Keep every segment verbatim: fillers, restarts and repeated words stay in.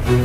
Konsa,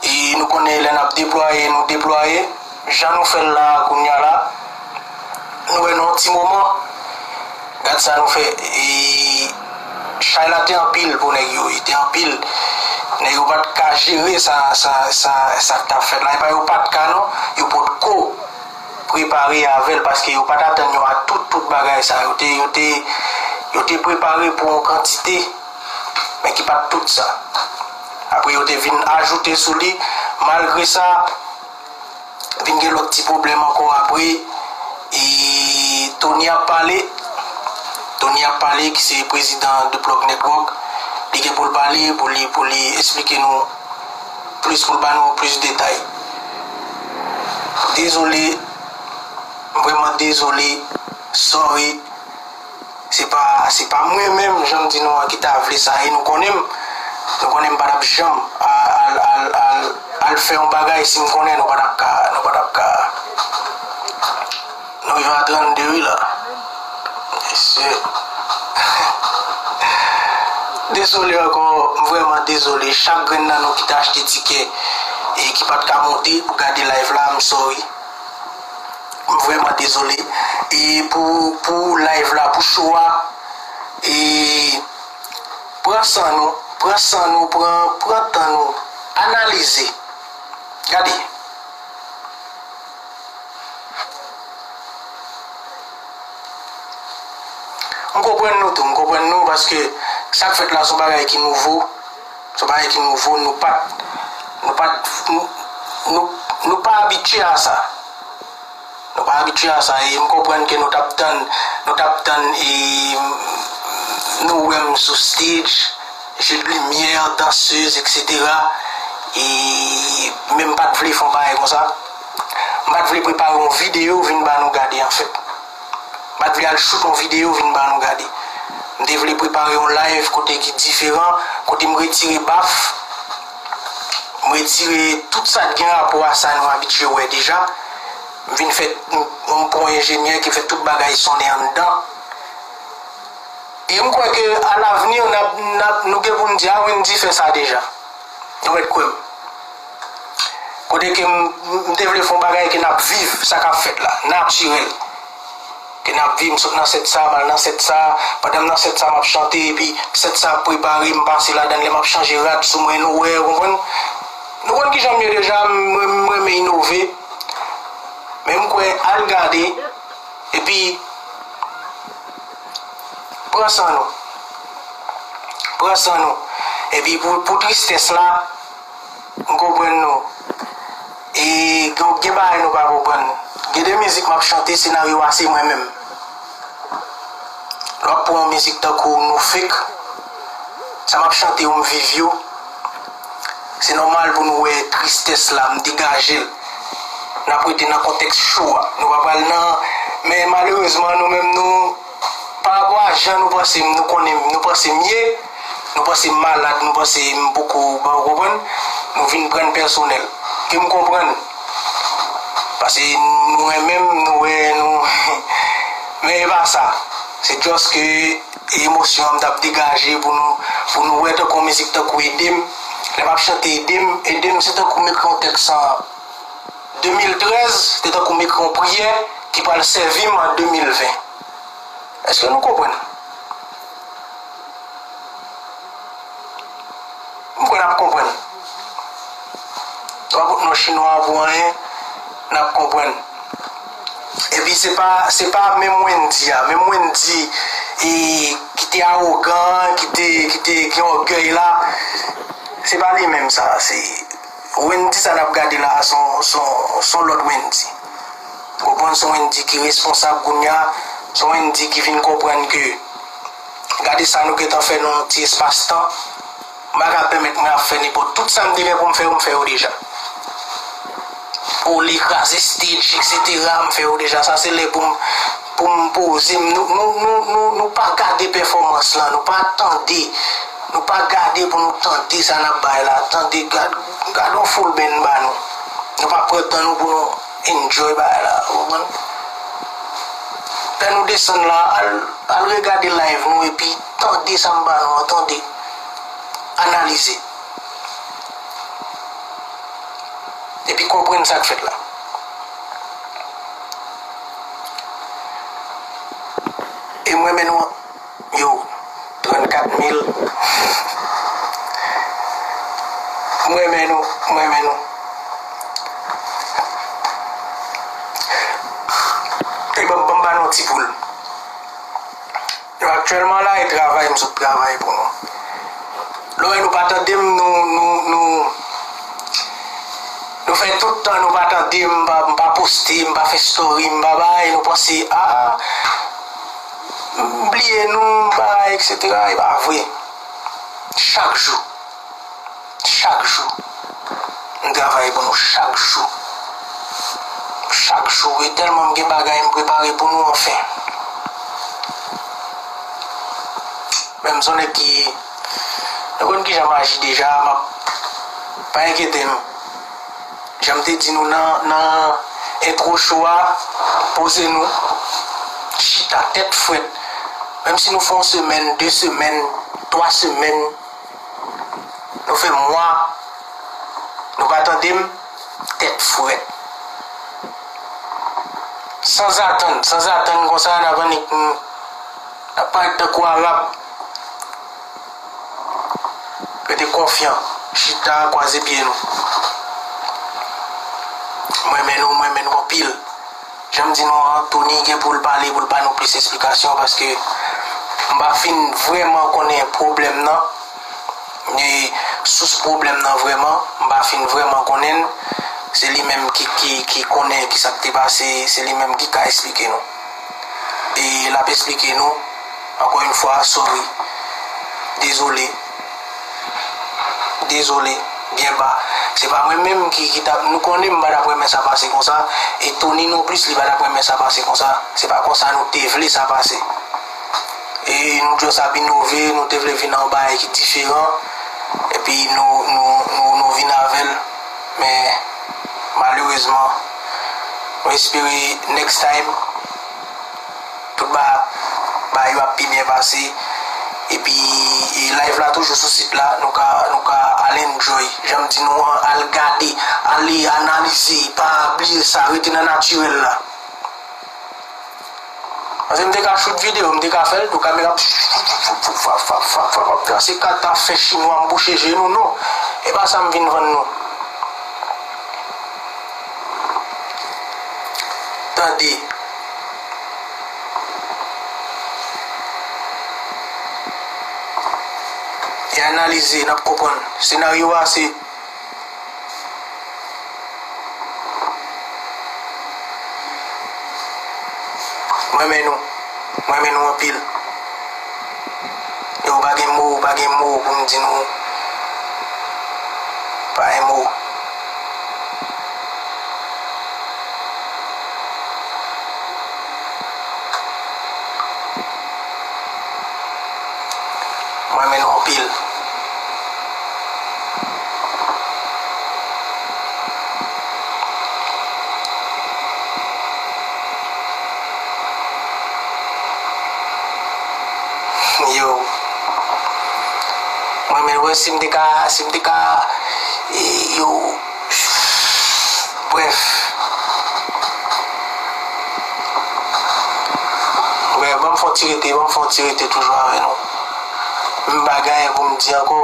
e nou konnen lè n ap deplwaye, nou deplwaye. Jan nou fè l la a kounye a la, nou wè nan yon ti moman, gad sa nou fè, e chay la te anpil pou nèg yo, li te anpil. Nèg yo pa t ka jere sa, sa, sa, sa k t ap fèt la. E pa yo pa t ka non, yo potko prepare avè l, paske yo pa t atann yo a tout, tout bagay sa. Yo te, yo te, yo te prepare pou yon kantite, men ki pa t tout sa. Apre yo te vin ajoute sou li. Malgre sa, vin gen lòt ti pwoblèm ankò apre. E Tony ap pale. Tony ap pale, ki se prezidan The Plug Network. Li gen pou l pale, pou li, pou li esplike nou plis, pou l ba nou plis detay. Dezole, m vrèman dezole, sorry. Se pa, se pa mwen menm, jan m di nou an, ki ta vle sa, e nou konnen m, nou konnen m pa t ap janm al, al, al, al, al fè yon bagay si m konnen nou pa t ap ka, nou pa t ap ka. Nou rive a trannde wi la. Mesye. Dezole ankò, m vrèman dezole. Chak grenn nan nou ki te achte tikè e ki pa t ka monte pou gade live la, m sorry. M vrèman dezole. E pou, pou live la, pou show a, e pran san nou, pran san nou, pran, pran tan nou, analize. Gade. M konprann nou tou, m konprann nou, paske sa k fèt la se yon bagay ki nouvo. Se yon bagay ki nouvo, nou pa t, nou pa t, nou, nou, nou pa abitye a sa. Nou pa abitye a sa, e m konprann ke nou t ap tann, nou t ap tann, e nou wè m sou stage, jeu de lumière, dansez, et cetera. E, men m pa t vle fè yon bagay konsa. M pa t vle prepare yon videyo vin ba nou gade, anfèt. M pa t vle al shoot yon videyo vin ba nou gade. M te vle prepare yon live kote ki diferan, kote m retire baf, m retire tout sa k gen rapò a sa nou abitye wè deja. M vin fè, m, m pran yon enjenyè ki fè tout bagay sonnen anndan. E m kwè ke alavni, n ap, n ap, nou gen pou n di, a, Wendy fè sa deja. Nou mèt kwè m. Kote ke m, m te vle fè yon bagay ke n ap viv, sa k ap fèt la, natirèl. Ke n ap viv, m sot nan sèt sa, m al nan sèt sa, pandan m nan sèt sa, m ap chante, epi sèt sa ap prepare, m pase ladan l, lè m ap chanje rad sou mwen, nou wè, ou konprann? Nou konn kijan m ye deja, m, m renmen inove. Men m kwè, al gade, epi pran san nou. Pran san nou. Epi pou, pou tristès la, m konprann nou. E gen, gen bagay nou pa konprann. Gen de mizik m ap chante, senaryo a se mwen menm. Lè w ap pran yon mizik tankou Nou Fake, sa m ap chante yo, m viv yo. Se nòmal pou nou wè tristès la, m degaje l. N ap rete nan kontèks cho a. Nou pa pral nan, men malerezman, nou menm, nou, pa rapò a jan nou panse m, nou konnen m, nou panse m ye, nou panse m malad, nou panse m poko, ba, ou konprann? Nou vin pran l pèsonèl. Ke m konprann. Paske nou renmen m, nou wè, nou, men e pa sa. Se just ke emosyon an m t ap degaje pou nou, pou nou wè tankou yon mizik tankou Ede m. Lè m ap chante Ede m, Ede m, se tankou m ekri yon tèks an de mil trèz, se tankou m ekri yon priyè ki pral sèvi m an de mil ven. Èske nou konprann? M kwè n ap konprann. Nou pa pot non chinwa pou anyen, n ap konprann. Epi se pa, se pa menm Wendy a, menm Wendy, e, ki te awogan, ki te, ki te gen ògèy la, se pa li menm sa, se Wendy sa n ap gade la, se yon, se yon, se yon lòt Wendy. Ou konprann, se yon Wendy ki responsab kounye a, se yon Wendy ki vin konprann ke gade sa nou gentan fè nan yon ti espas tan. M pa ka pèmèt mwen ap fè nenpòt. Tout sa m te gen pou m fè yo, m fè yo deja. Pou li kraze stage, et cetera, m fè yo deja. Sa se lè pou m, pou m poze m. Nou, nou, nou, nou, nou pa gade pèfòmans lan, nou pa tande. Nou pa gade pou nou tande sa n ap bay la. Tande, gad, gad yon full band ba nou. Nou pa pran tan nou pou nou enjoy bagay la, ou konprann? Lè nou desann la, al, al regade live nou epi tande sa m ba nou an, tande, analize. Epi konprann sa k fèt la. E m renmen nou, yo, trannkat mil. M renmen nou, m renmen nou. E ban, ban m ba nou ti poul. Nou aktyèlman la, e travay, m sot travay pou nou. Lè w wè nou pa tande m, nou, nou, nou, nou fè tout tan nou pa tande m, m pa, m pa poste, m pa fè story, m pa bay, nou panse, a, m bliye nou, m pa, etsetera. E pa vre. Chak jou. Chak jou. M travay pou nou chak jou. Chak jou. E tèlman m gen bagay m prepare pou nou, anfen. Men m se yon nèg ki, nou konn kijan m aji deja, m ap, pa enkyete nou. Jan m te di nou nan, nan entwo show a, poze nou, chita tèt frèt. Menm si nou fè yon semèn, de semèn, twa semèn, nou fè mwa, nou pa tande m, tèt frèt. Sanzatann, sanzatann konsa, n ap annik, n ap parèt tankou Arab. Rete konfyan, chita, kwaze pye nou. M renmen nou, m renmen nou anpil. Jan m di nou an, Tony gen pou l pale, pou l ba nou plis esplikasyon, paske m pa fin vrèman konnen pwoblèm nan, e sous pwoblèm nan vrèman, m pa fin vrèman konnen l. Se li menm ki, ki, ki konnen ki sa k te pase, se li menm ki ka esplike nou. E l ap esplike nou, ankò yon fwa, sorry. Dezole. Dezole. Byen ba. Se pa mwen menm ki, ki t ap, nou konnen m pa t ap renmen sa pase konsa. E Tony non plis, li pa t ap renmen sa pase konsa. Se pa konsa nou te vle sa pase. E nou just ap inove, nou te vle vin nan yon bagay ki diferan. Epi nou, nou, nou, nou vin avè l. Men, malerezman, nou espere next time, tout ba, ba yo ap pi byen pase. Epi, e live la toujou sou sit la, nou ka, nou ka al enjoy. Jan m di nou an, al gade, ale analize, pa bliye sa, rete nan natirèl la. Paske m te ka shoot videyo, m te ka fè l tou, kamera ap trase kat, ap fè chinwa m bouche je nou, non. E pa sa m vin vann nou. Tande. E analize, n ap konprann. Senaryo a se M renmen nou. M renmen nou anpil. Yo, pa gen mo, pa gen mo pou m di nou. Pa gen mo. M renmen nou anpil. Yo. Mwen menm, wè, si m te ka, si m te ka, e, yo, brèf. Brèf, ban m fè yon ti rete, ban m fè yon ti rete toujou avè nou. M pa gen anyen pou m di ankò.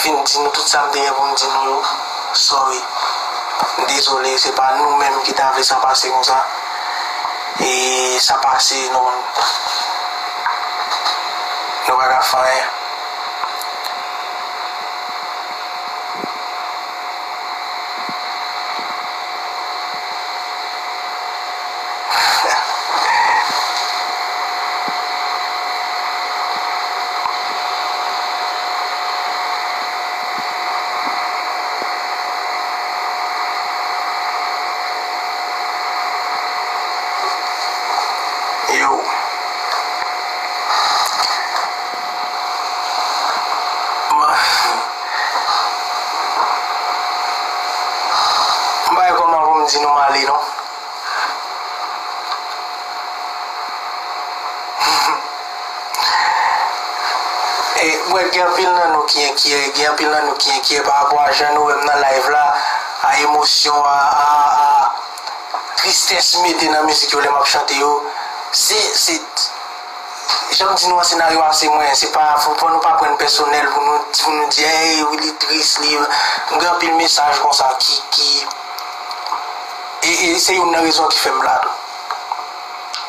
Fin di nou tout sa m te gen pou m di nou yo. Sorry. M dezole, se pa nou menm ki ta vle sa pase konsa. E sa pase, nou, nou pa ka fè anyen. Yo. di nou m ale non. E, m wè gen anpil nan nou ki enkyè, gen anpil nan nou ki enkyè pa rapò a jan nou wè m nan live la, a emosyon, a, a, a tristès m mete nan mizik yo lè m ap chante yo. Se, se, jan m di nou an, senaryo a se mwen, se pa, fò, fò nou pa pran l pèsonèl pou nou, pou nou di, "Ey, wi, li tris, li," m gen anpil mesaj konsa ki, ki, e, e se youn nan rezon ki fè m la tou.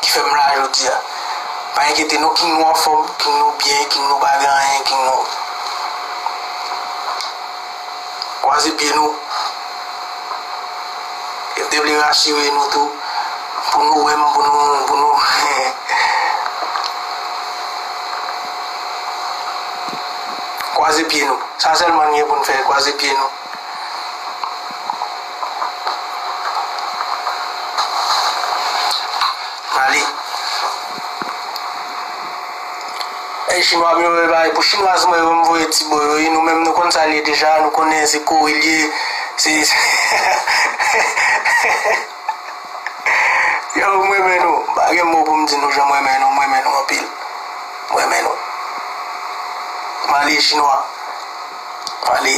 Ki fè m la jodi a. Pa enkyete nou, King nou anfòm, King nou byen, King nou pa gen anyen, King nou. Kwaze pye nou. Yo te vle rasire nou tou. Pou nou wè m, pou nou, pou nou. Kwaze pye nou. Sa sèlman n gen pou n fè, kwaze pye nou. Mali. E chinwa m yo, e bay pou chinwaz mwen yo, m voye ti bo yo, wi, nou menm nou konn sa l ye deja, nou konnen se kore l ye, se, se, yo, m renmen nou, m pa gen mo pou m di nou jan m renmen nou, m renmen nou anpil, m renmen nou. Mali chinwa, Mali.